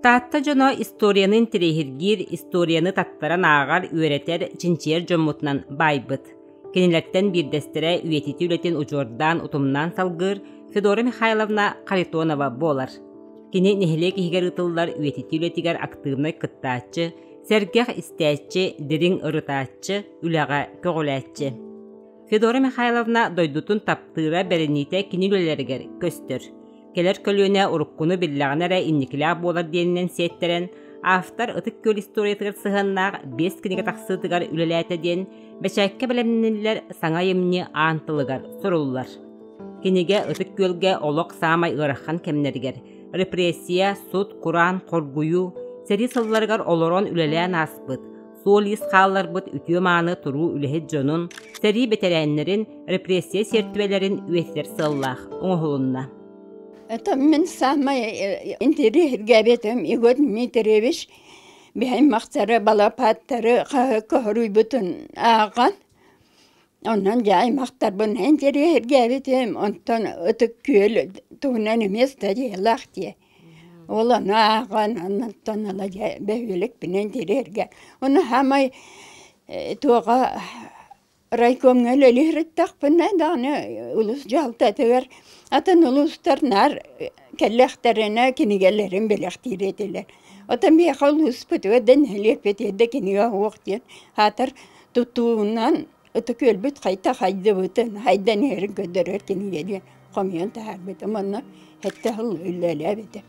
Таатта дьоно историяны интэриэһиргиир, историяны таттаран ааҕар, үөрэтэр, чинчийэр дьоммутунан баайбыт. Кинилэртэн биирдэстэрэ үйэтитии үлэтин удьуордаан, утумнаан салгыыр Федора Михайловна Харитонова буолар. Кини нэһилиэк иһигэр ыытыллар үйэтитии үлэтигэр актыыбынай кыттааччы, сэргэх истээччи, дириҥ ырытааччы, үлэҕэ көҕүлээччи. Федора Михайловна дойдутун таптыыра, бэриниитэ кини үлэлэригэр көстөр. Кэлэр көлүөнэ уруккуну биллэҕинэ эрэ инникилээх буолар диэнинэн сиэттэрэн, автор Ытык Күөл историятыгар сыһыаннаах биэс кинигэ тахсыытыгар үлэлээтэ диэн бэчээккэ бэлэмнэниллэр саҥа айымньы аан тылыгар суруллар. Кинигэ Ытык Күөлгэ олох саамай ыарахан кэмнэригэр репрессия, сут, кураан, хоргуйуу, сэрии сылларыгар олорон үлэлээн ааспыт, суол-иис хаалларбыт үтүө-мааны туруу үлэһит дьонун, сэрии бэтэрээннэрин, репрессия сиэртибэлэрин үйэтитэр сыаллаах оҥоһулунна. Это мин самай интэриэһиргээбитим Егор Дмитриевич биһаймахтары, балапааттары хаһыакка хоруйбутун ааҕан, онон дьэ аймахтарбын интэриэһиргээбитим, онтон Ытык Күөл туһунан эмиэ статьялаах дии. Ол ону ааҕан, онтон ыла дьэ бөһүөлэкпинэн тириэргэ. Ону саамай туоҕа райкомҥа үлэлиһириттэхпинэ даҕаны улуус дьаһалтатыгар атын улуустар наар кэллэхтэринэ кинигэлэрин бэлэхтиир этилэр. Оттон миэхэ улууспутугар да нэһилиэкпитигэр да кинигэ суох диэн аатар тутуунан Ытык Күөлбүт хайта хайдыбытын, хайдан иһэрин көрдөрөр кинигэ диэн хомуйан таһаарбытым. Онно сэттэ сыл үлэлээбитим.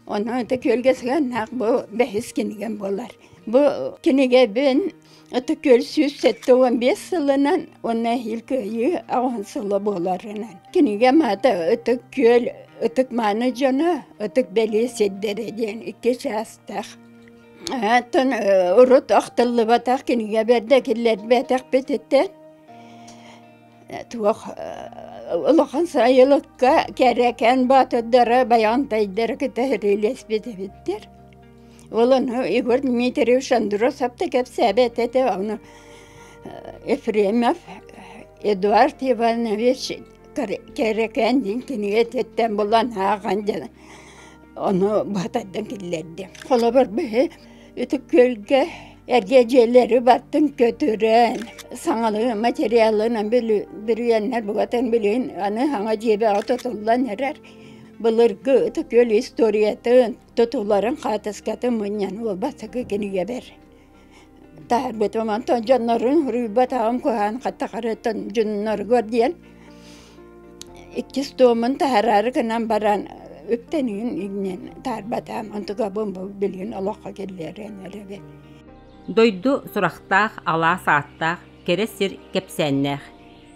Онон Ытык Күөлгэ сыһыаннаах бу бэһис кинигэм буолар. Бу кинигэбин Ытык Күөл 175 сылынан уонна эһиил Кыайыы аҕыһын сыла буоларынан. Кинигэм аата Ытык Күөл ытык мааны дьоно, ытык бэлиэ сирдэрэ диэн икки чаастаах. Оттон урут ахтыллыбатах кинигэ бэрдэ киллэрбэтэхпититтэн туох улахан сайылыкка кэрэкэн боотурдара байаҕантайдары кытта сэриилэспит эбиттэр. Ол ону Егор Дмитриевич Андросов да кэпсээбэт этэ, ону Ефремов Эдуард Иванович Кэрэкээн диэн кинигэтиттэн булан ааҕан дьэ ону баһытайдан киллэрдим. Холобур, биһи Ытык Күөлгэ эргэ дьиэлэри баттын көтүрэн, саҥалыы материалынан бүрүйэннэр букатын билигин аны саҥа дьиэбэҕэ тутуллан эрэр. Былыргы Ытык Күөл историятын, тутууларын хаатыскатын мунньан ол бастакы кинигэбэр таһаарбытым. Онтон дьоннорун суруйбатаҕым куһаҕан хаттахарыттан дьонноругар диэн иккис туомун таһаараары гынан баран үптэниин иҥнэн таһаарбатаҕым. Онтукабын бу билигин олоххо киллэрэн эрэбин. Дойду сурахтаах, алаас ааттаах, кэрэ сир кэпсээннээх.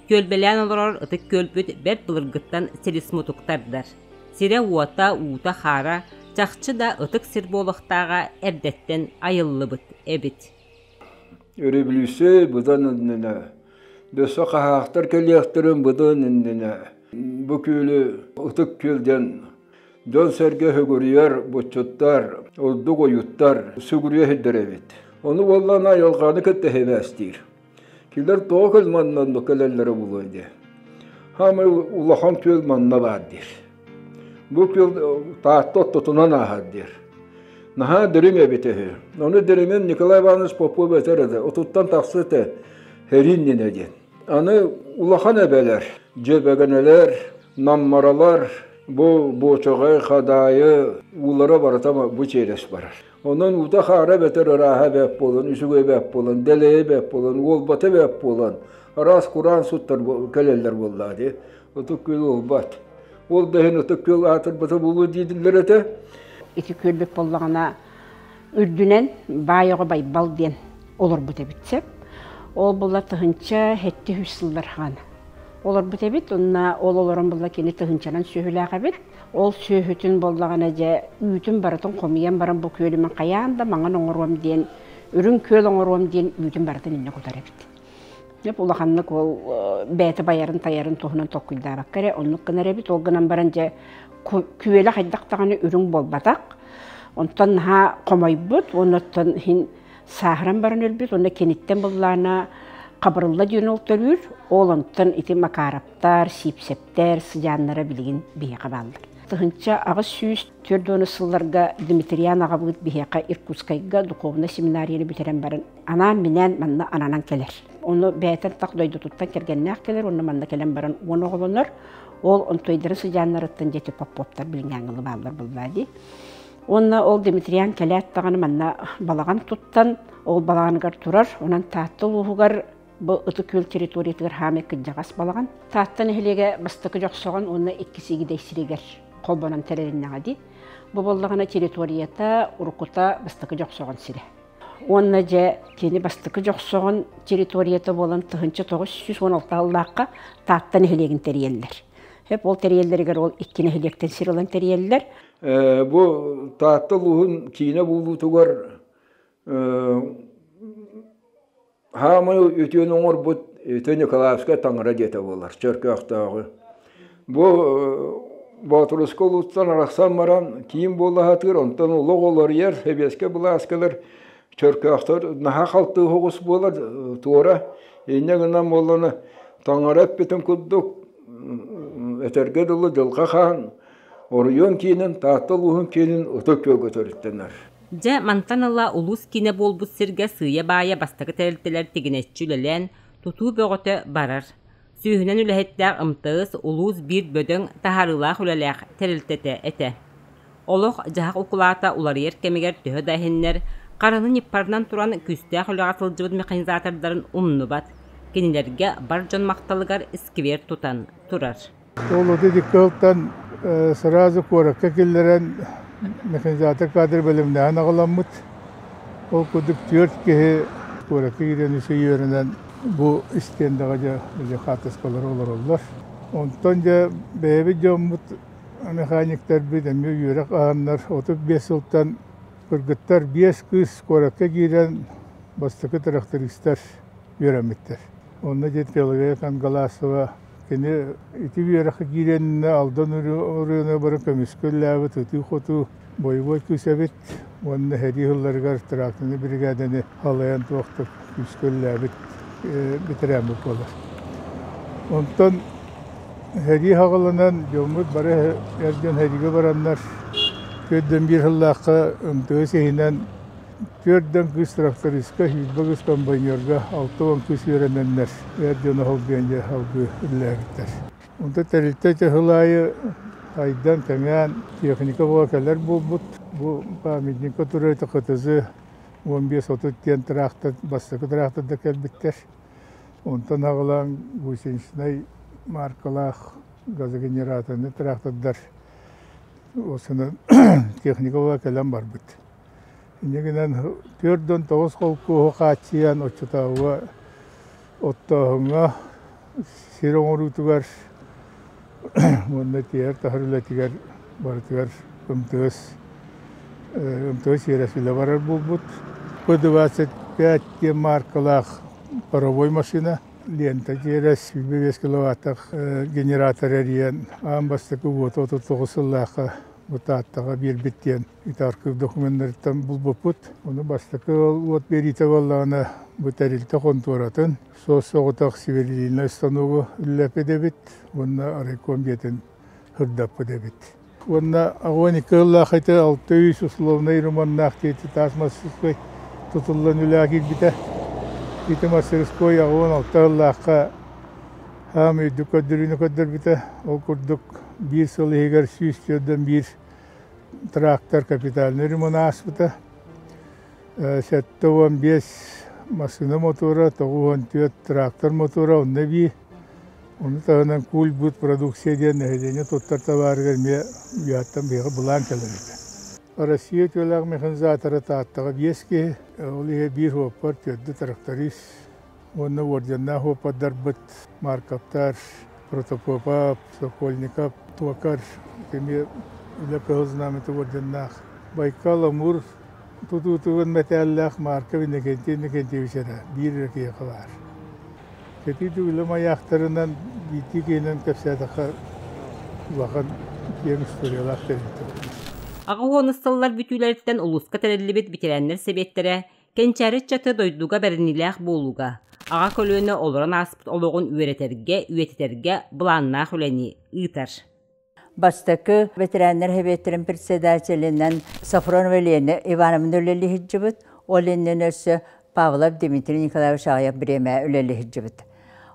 Түөлбэлээн олорор Ытык Күөлбүт бэрт былыргыттан силис мутуктардар. Сирэ-уота, уута-хаара чахчы да ытык сир буолуохтааҕа эрдэттэн айыллыбыт эбит. Өрөбүлүүсүй быдан иннинэ, өссө хаһаахтар кэлиэхтэрин быдан иннинэ бу күөлү Ытык Күөл диэн дьон-сэргэ сүгүрүйэр буччуттар, ордук ойуттар сүгүрүйэ сылдьар эбит. Ону буоллаҕына айылҕаны кытта сибээстиир. Кинилэр тоҕо көл манна кэлэллэрэ буолуой диye. Хаамай улахан күөл манна баар диир. Бу күөл Таатта ортотунан ааһар диир. Наһаа дириҥ эбит үһү. Ону дириҥин Николай Иванович Попов этэр этэ, отуттан тахса этэ сэрии иннинэ диэн. Аны улахан эбэлэр, дьэбэгэнэлэр, наммаралар бу Буочаҕай, Хадаайы уулара барыта бу чиэрэс барар. Онон уута-хаара эбэтэр ырааһа эбээт буолан, үчүгэй эбээт буолан, дэлэйэ эбээт буолан, уолбата эбээт буолан, араас кураан суттар кэлэллэр буоллаҕа дии. Ытык күөл уолбат. Ол да иһин Ытык Күөл аатырбыта буолуо дииллэр этэ. Ити күөлбүт буоллаҕына үрдүнэн баай оҕо Байбал диэн олорбут эбит сөп. Ол була тыһынча сэттэ үс сыллар хаана олорбут эбит. Онно ол олорон була кини тыһынчанан сүөһүлээх эбит. Ол сүөһүтүн буоллаҕына дьэ үүтүн барытын хомуйан баран бу күөлүмэн хайаан да маҥан оҥоруом диэн үрүҥ күөл оҥоруом диэн үүтүн барытын инньэ кутар эбит. Дьэ улаханнык ол бэйэтэ байарын-тайарын туһунан толкуйдаабакка эрэ оннук гынар эбит. Ол гынан баран дьэ күөлэ хайдах даҕаны үрүҥ буолбатах. Онтон наһаа хомойбут уонна оттон иһин сааһыран баран өлбүт уонна киниттэн буллаана Хабырылла диэн ол төрүүр. Ол онтон ити Макаровтар, Сиипсэптэр сыдьааннара билигин биһиэхэ бааллар. 1840 сылларга Дмитриан аҕабыыт биһиэхэ Иркутскайга духовнай семинарияны бүтэрэн баран анаан-минээн манна ананан кэлэр. Ону бэйэтин тах дойдутуттан кэргэннээх кэлэр уонна манна кэлэн баран уон оҕолонор. Ол онтуйдарын сыдьааннарыттан дьэ Попповтар билиҥҥээҥҥи бааллар буоллаа дии. Уонна ол Дмитриан кэлээт даҕаны манна балаҕан туттан, ол балаҕаныгар турар. Онон Таатта улууһугар бу Ытык Күөл территориятыгар хаамай кырдьаҕас балаҕан. Таатта нэһилиэгэ бастакы Дьохсоҕон уонна иккис Игидэй сиригэр холбонон тэрилиннэҕэ дии. Бу буоллаҕына территорията уруккута бастакы Дьохсоҕон сирэ. Уонна дьэ кини бастакы Дьохсоҕон территорията буолан 1916 сыллаахха Таатта нэһилиэгин тэрийэллэр. Хөп ол тэрийэллэригэр ол икки нэһилиэктэн сир ылан тэрийэллэр. Бу Таатта улууһун киинэ буолуутугар хаамай үтүөнү оҥорбут Үтүө Николаевскай таҥара дьиэтэ буолар, Чөркөөхтөөҕү. Бу Боотуруску улуустан арахсан баран киин буола сатыыр, онтон олох уларыйар, сэбиэскэй былааскалар Чөркөөхтөр наһаа халтыы оҕус буолар туора. Инньэ гынан буоллана таҥара эппитин курдук этэргэ дылы дьылҕа хаан оройуон киинин, Таатта улууһун киинин Ытык Күөлгэ төрүттэнэр. Дьэ, мантан ыла улуус киинэ буолбут сиргэ сыыйа-баайа бастакы тэрилтэлэр тигинэччи үлэлээн, тутуу бөҕөтө барар. Сүүһүнэн үлэһиттээх МТС улуус биир бөдөҥ, таһаарыылаах үлэлээх тэрилтэтэ этэ. Олох-дьаһах укулаата уларыйар кэмигэр төһө да эһиннэр, хараны ньыппарынан туран күүстээх үлэҕэ сылдьыбыт механизатордарын умнубат, кинилэргэ бар дьон махталыгар сквер тутан турар. Ол ити кыһылтан сразу куоракка киллэрэн механизатор кадр бэлэмнээн аҕаламмыт. Ол курдук түөрт киһи куоракка киирэн үсүйүөрүнэн бу истиэндэҕэ дьэ били хаартыскалар олороллор. Онтон дьэ бэйэбит дьоммут механиктарбыт эмиэ үөрэх аһаннар 35 сылтан кыргыттар биэс кыыс куоракка киирэн бастакы трактористар үөрэммиттэр. Онно дьэ Пелагея Кангаласова кини ити үөрэххэ киирэннэ Алдан оройуона бары көмүскэллээбит ытыы-хотуу боевой кыыс эбит уонна сэрии сылларыгар тракторнай биригээдэни халайан туохтук күүскэллээбит бэтэрээммит буолар. Онтон сэрии хаҕыланан дьоммут бары эр дьон сэриигэ бараннар төрдөн биир сыллаахха МТС иһинэн Түөрдэн кыыс трактористка, сүүрбэ кыыс комбайнерга, 60 кыыс үөрэнэннэр эр дьону холбуйан дьэ салгыы үлэлээбиттэр. Онто тэрилтэ сыл аайы айдан, кэҥээн техника буола кэлэр буолбут. Бу памятникка турар КТЗ 15-30 диэн трактор, бастакы трактордар кэлбиттэр. Онтон аҕалаан гусеничнай маркалаах газогенераторный трактордар осынан техника буола кэлэн барбыт. Инньэ гынан 49 холкуоһу хааччыйан оччотооҕуга оттооһуҥҥа, сир оҥоруутугар уонна тиэйэр-таһар үлэтигэр барытыгар МТС МТС сиэрэсилэ барар буолбут. П-25 диэн мааркалаах паровой машина лента тиэрэс 25 киловаттаах генератор эрийэн аан бастакы уоту 39 сыллаахха бу Тааттаҕа биэрбит диэн итаркы докуменнарыттан булбуппут. Ону бастакы уот биэриитэ буоллаҕына бу тэрилтэ хонтуоратын суос-соҕотох сверлильнай станогу үлэлэппит эбит уонна райком дьиэтин сырдаппыт эбит. Уонна огонь икки ити 600 условнай ремоннаах диэти таас мастерской тутуллан үлэҕэ киирбитэ. Ити мастерской 86 сыллаахха хаам үрдүк көрдөрүүнү көрдөрбүтэ. Ол курдук биир сыл иһигэр 141 трактор капитальный ремонт ааспыта. 75 массыына мотуора, 94 трактор мотуора, онно эбии. Ону таһынан кульбыт продукция диэн нэһилиэнньэ туттар табаарыгар эмиэ уйааттан биһиэхэ былаан кэлэр этэ. Россия үтүөлээх механизатора Тааттаҕа биэс киһи, ол иһэ биир суоппар, төрдү тракторист уонна орденнаах суоппардарбыт Марковтар, Протопопов, Сокольников, Токарь эмиэ үлэ кыһыл знамята орденнаах. Байкал Амур тутуутугун мэтээллээх Марков Иннокентий Иннокентьевич эрэ биир эрэ киһиэхэ баар. Кэтии үлэ маяктарынан биирдии киһинэн кэпсээтэххэ улахан киэҥ историялаах тэрилтэ. Аҕа уонус сыллар бүтүүлэриттэн улууска тэриллибит ветераннар сэбиэттэрэ кэнчээри ыччаты дойдуга бэриниилээх буолууга, аҕа көлүөнэ олорон ааспыт олоҕун үөрэтэргэ, үйэтитэргэ былааннаах үлэни ыытар. Бастакы ветераннар Сэбиэттэрин председателинэн Софронова Елена Ивановна үлэлиһиджибит, ол иннин өссө Павлов Дмитрий Николаевич аҕыйах бириэмэ үлэлиһиджибит.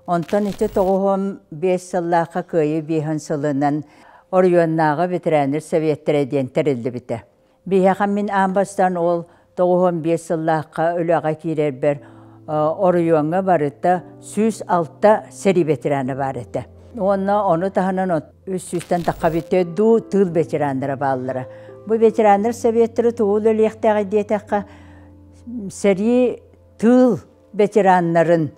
Онтон ити 95 сыллаахха Кыайыы биэһин сылынан оройуоннааҕы ветераннар Сэбиэттэрэ диэн тэриллибитэ. Биһиэхэ мин аан бастаан ол 95 сыллаахха үлэҕэ киирэрбэр оройуоҥҥа барыта 106 сэрии ветерана баар этэ. Уонна ону таһынан үс сүүстэн тахха бүтэ дуу тыыл ветераннара бааллара. Бу ветераннар советтары тугу үлэлиэхтээҕий диэтэххэ, сэрии тыыл ветераннарын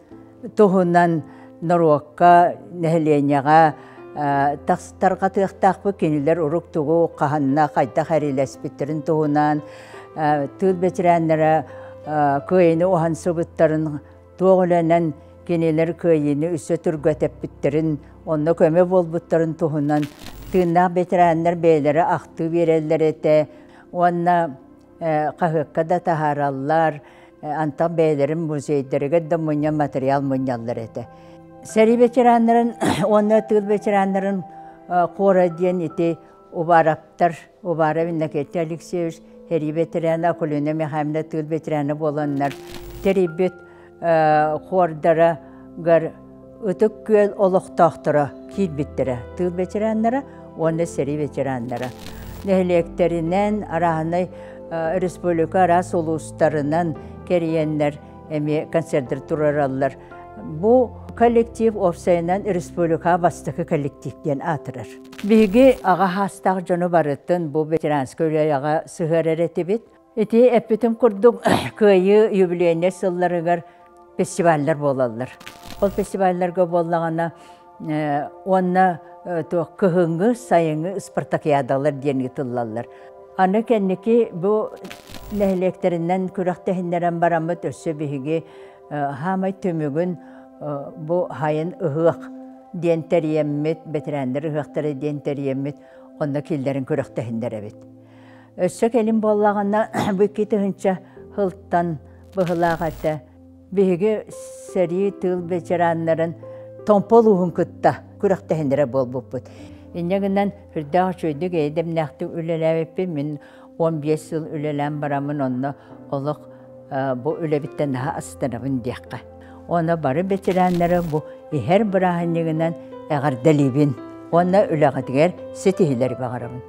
туһунан норуокка, нэһилиэнньэҕэ тарҕатыахтаахпыт, кинилэр урук тугу хаһанна, хайдах эрилэспиттэрин туһунан, тыыл ветераннара кыайыны уһансыбыттарын, туох үлэнэн кинилэр кыайыыны өссө түргэтэппиттэрин, онно көмө буолбуттарын туһунан тыыннаах ветераннар бэйэлэрэ ахтыы биэрэллэр этэ уонна хаһыакка да таһаараллар, антах бэйэлэрин музейдарыгар да мунньан материал мунньаллар этэ. Сэрии ветераннарын уонна тыыл ветераннарын хора диэн ити Убараптар, Убаров Иннокентий Алексеевич, сэрии ветерана, Акулина Михайловна тыыл ветерана буоланнар тэрийбит хордара гар Ытык Күөл олохтоохторо киирбиттэрэ, тыыл ветераннара уонна сэрии ветераннара. Нэһилиэктэринэн, арааһынай республика араас улуустарынан кэрийэннэр эмиэ концерттэр турараллар. Бу коллектив уопсайынан республика бастакы коллектив диэн аатырар. Биһиги аҕа хаастаах дьону барытын бу ветеранскай үлэҕэ сыһыарар этибит. Ити эппитим курдук, Кыайыы юбилейнай сылларыгар фестиваллар буолаллар. Ол фестивалларга буоллаҕына уонна туох кыһыҥҥы, сайыҥҥы спартакиадалар диэн ыытыллаллар. Аны кэнники бу нэһилиэктэринэн күрэхтэһиннэрэн бараммыт өссө биһиги хаамай түмүгүн бу хайын ыһыах диэн тэрийэммит, бэтэрээннэр ыһыахтара диэн тэрийэммит, онно киллэрин күрэхтэһиннэрэбит. Өссө кэлин буоллаҕына, бу 2000 сылтан быһылаах этэ. Биһиги сэрии тыыл ветераннарын Томпо улууһун кытта күрэхтэһиннэрэ буолбуппут. Инньэ гынан сүрдээх үчүгэйдик эйэ-дэмнээхтик үлэлээбиппин. Мин 15 сыл үлэлээн бараммын онно олох бу үлэбиттэн наһаа астынабын диэххэ. Уонна бары ветераннары бу иһэр бырааһынньыгынан эҕэрдэлиибин уонна үлэҕитигэр ситиһиилэри баҕарабын.